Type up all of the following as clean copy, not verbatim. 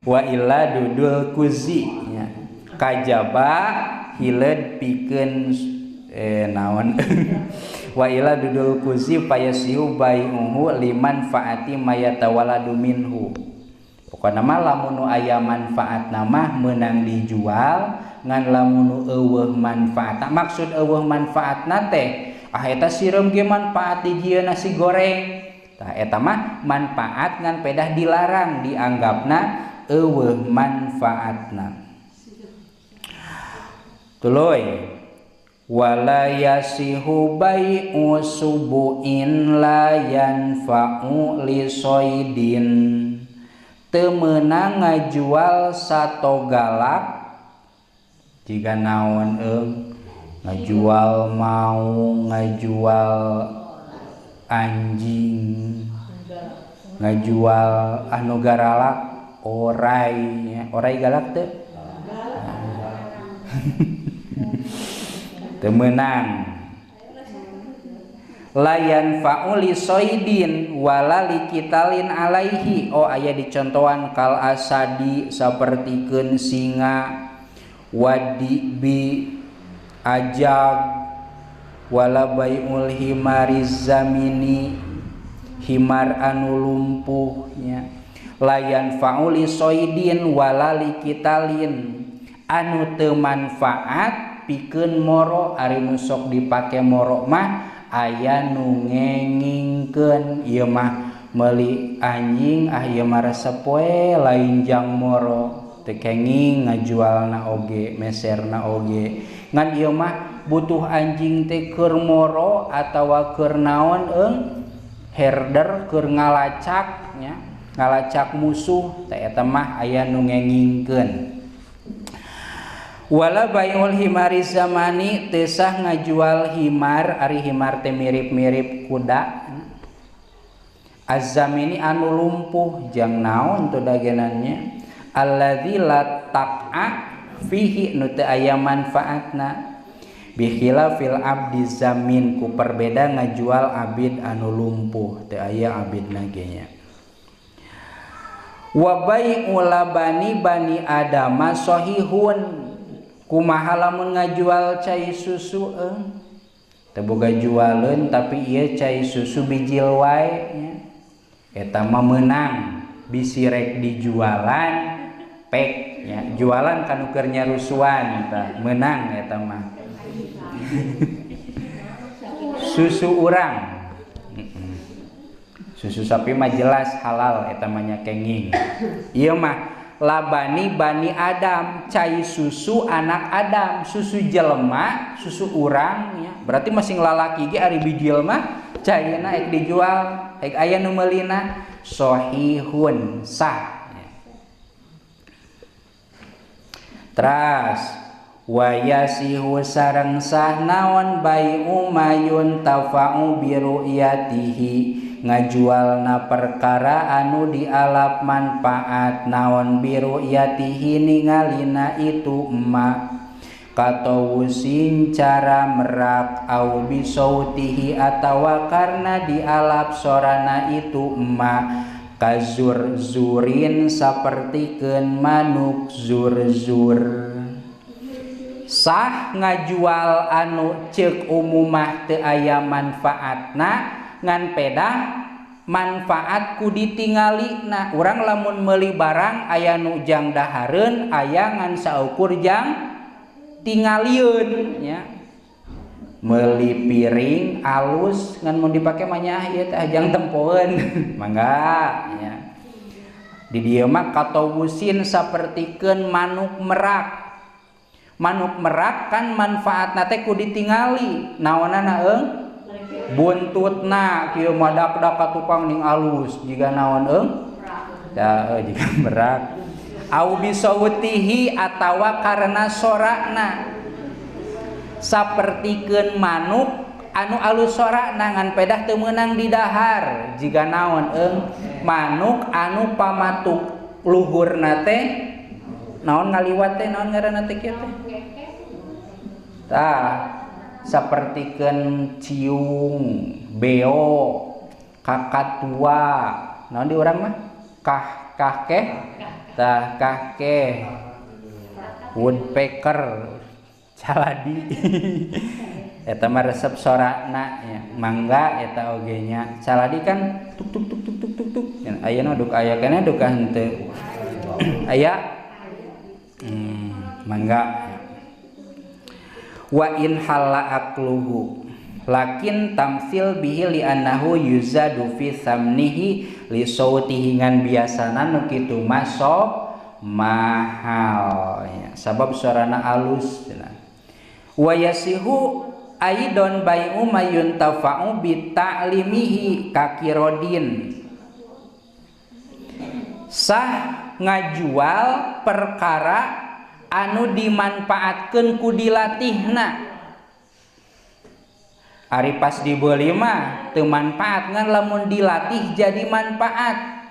Wa illa dudul kuzi nya kajaba hileud pikeun naon wa illa dudul kuzi payasiu bai'uhu liman faati mayatawaladu minhu. Pokona mah lamun nu aya manfaatna mah meunang dijual, ngan lamun nu eueuh manfaatna, maksud eueuh manfaatna teh ah eta sireum ge manfaat dijieun nasi goreng. Tah eta mah manfaat ngan pedah dilarang dianggapna eueuh manfaatna. Tuluy wala yasihu bai'u subu'in la yanfa'u li soidin. Teu meunang ngajual sato galak jiga naon eung ngajual maung, ngajual anjing, ngajual anu garalak orai nya. Orai galak teu? Teu meunang. Layan fa'uli soidin wala likitalin alaihi. Oh aya dicontohan kal asadi sapertikeun singa, wadibi ajag, wala bai'ul himariz zamini himar anu lumpuh nya. Layan fa'uli soidin wala likitalin anu teu manfaat pikeun moro. Ari nu sok dipake moro mah aya nu ngengingkeun ieu mah meuli anjing, ah ieu mah resep we lain jang moro, teu kenging ngajualna oge meserna oge. Ngan ieu mah butuh anjing teh keur moro atawa keur naon eung herder keur ngalacak nya, ngalacak musuh teh eta mah aya nu ngengingkeun. Wala bai'ul himari zamani teu sah ngajual himar, ari himar teh mirip-mirip kuda. Azzamini anu lumpuh jang naon teu dagenannya, alladzi la taq'a fihi nu teu aya manfaatna. Bi khilafil abdi zamin ku perbeda ngajual abid anu lumpuh teu aya abidna ge nya. Wa bai'u labani bani adama sahihun. Kumaha lamun ngajual cai susu eung teu boga jualeun tapi ieu cai susu bijil wae nya, eta mah meunang bisi rek dijualan pek nya, jualan kanu keur nyarusuan tah meunang eta mah. Susu urang, susu sapi mah jelas halal eta mah nya kenging. Ieu mah labani bani Adam, cai susu anak Adam, susu jelema, susu urang nya. Berarti masing lalaki ge ari bijil mah caina ek dijual, ek aya nu meulina sahihun sah. Teras wayasihu sareng sah naon bai'u mayun tafa'u bi ru'yatihi ngajualna perkara anu dialap manfaat naon bi ru'yatihi ningalina itu emak katawusin cara merak au bisautihi atawa karena dialap sorana itu emak kazur zurin sapertikeun manuk zur-zur. Sah ngajual anu ceuk umumah teu aya manfaatna ngan pedah manfaat ku ditingalina. Urang lamun meuli barang aya nu jang dahareun, aya ngan saukur jang tingalieun nya. Meuli piring alus ngan mun dipake mah nya ieu teh jang tempoeun mangga nya. Di dieu mah katawusin sapertikeun manuk merak. Manuk merak kan manfaatna teh ku ditingali naonana eung buntutna kieu mah dak-dak ka tukang ning alus jiga naon eung da jiga merak. Au bisautihi atawa karena sorakna sapertikeun manuk anu alus sorakna ngan pedah teu meunang didahar jiga naon eung manuk anu pamatuk luhurna teh naon ngaliwat teh naon ngaranna teh kieu teh tah sapertikeun ciung, beo, kakatua, naon di urang mah kah kah keh Tah kakeh woodpecker caladi eta mah resep sorana nya mangga eta oge nya caladi kan tuk tuk tuk tuk tuk tuk tuk ayeuna duk aya keneh duka henteu aya mangga wa in halla akluhu lakin tamsil bihi li annahu yuzadu fi samnihi li sautihi ngan biasana nu kitu mah sok mahal ya sabab sorana alus cenah wa yasihu aidon bai'u mayuntafa'u bi ta'limihi kakirodin sah ngajual perkara anu dimanfaatkeun ku dilatihna. Ari pas dibeli mah teu manfaat ngan lamun dilatih jadi manfaat.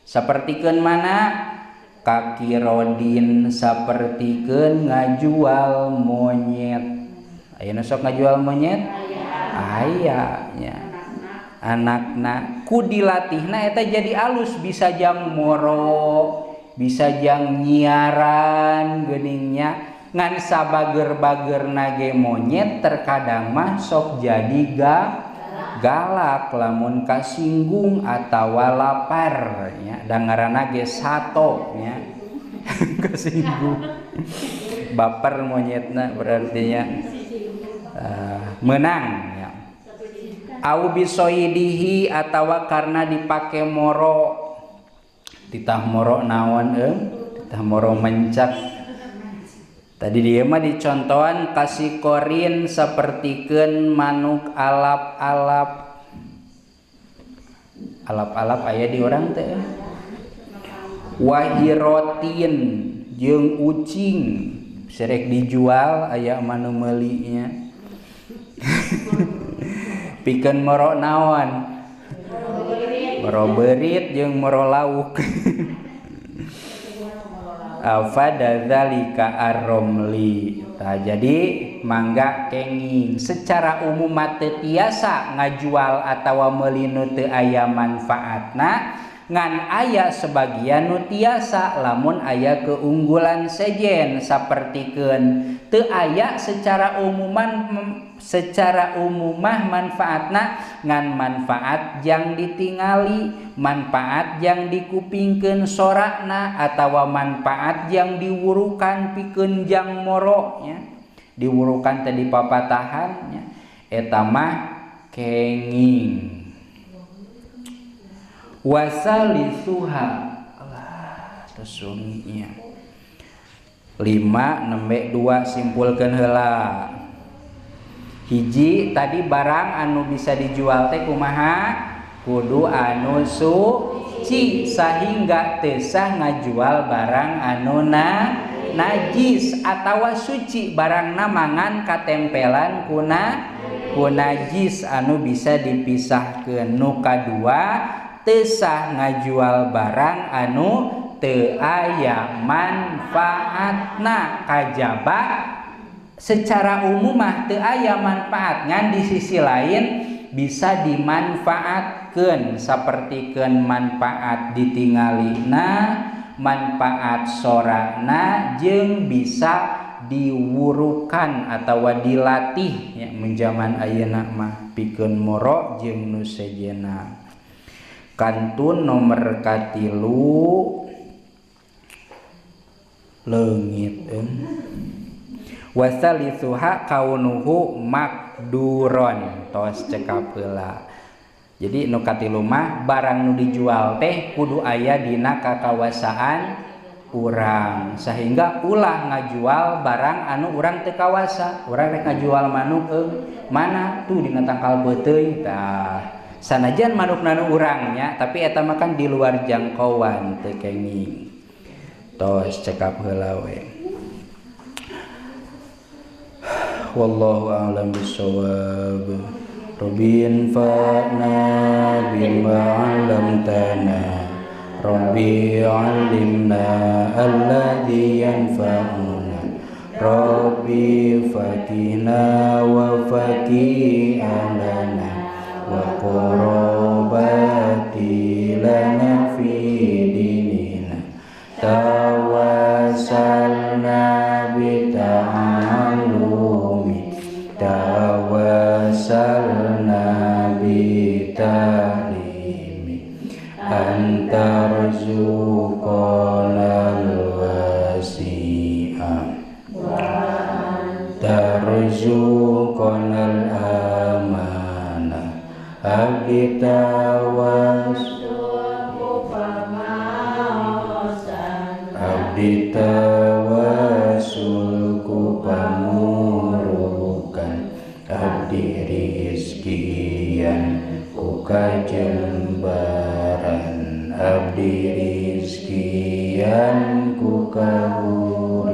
Sapertikeun mana? Kakirodin sapertikeun ngajual monyet. Ayeuna sok ngajual monyet? Aya nya. Anakna ku dilatihna eta jadi alus bisa jang moro, bisa jang nyiaran geuningnya. Ngan sabager-bagerna ge monyet terkadang mah sok jadi galak lamun kasinggung atawa lapar nya da ngaranna ge sato nya kasinggung baper monyetna berarti nya menang ya. Au bisoidihi atawa karena dipake moro titah moro naon titah moro mencak. Tadi dia mah dicontohan kasih korin sapertikeun manuk alap-alap. Alap-alap aya di urang teh. Wahirotin jeung ucing serek dijual aya manu meulinya. Pikeun moro naon? Moro beurit jeung moro lauk. Afadadzalika ar-romli. Tah jadi mangga kenging secara umum mah teu tiasa ngajual atawa meuli nu teu aya manfaatna ngan aya sebagian nu tiasa lamun aya keunggulan sejen sapertikeun teu aya secara umuman secara umumah manfaatna ngan manfaat jang ditingali manfaat jang dikupingkeun sorakna atawa manfaat jang diwurukan pikeun jang moro nya diwurukan teh dipapatahan nya eta mah kenging wasalisuha Allah terus nya 5 nembe 2 simpulkeun heula. Hiji tadi barang anu bisa dijual teh kumaha kudu anu suci sehingga teu sah ngajual barang anu najis atawa suci barangna mangan katempelan kuna ku najis anu bisa dipisahkeun. Nu kadua teu sah ngajual barang anu teu aya manfaatna kajaba secara umum mah teu aya manfaat ngan di sisi lain bisa dimanfaatkeun sapertikeun manfaat ditingalina manfaat sorana jeung bisa diwurukan atawa dilatih ya mun jaman ayeuna mah pikeun moro jeung nu sejenna. Kantun nomor katilu leungit wasalisuha kaunuhu makduron tos cekap heula. Jadi nu katilu mah barang nu dijual teh kudu aya dina kakawasaan urang sehingga ulah ngajual barang anu urang teu kawasa. Urang rek ngajual manuk mana tuh dina tangkal beuteui tah sanajan manuk nanu urangnya tapi eta mah kan di luar jangkauan teu kenging. Tos cekap heula we. Wallahu a'lam bissawab. Rabbi anfa'na bima 'allamtana Rabbi 'allimna alladhi yanfa'una Rabbi fakihna wa fakih ahlana wa qurabati lana fi dinina. Tawasalna bita'allumi tawasalna bitalimi antarzuqana al-wasi'a tarzuqana al-amanah abdi abdi tawasul ku pamurukan abdi rizkian ku kajembaran abdi rizkian ku kahuripan.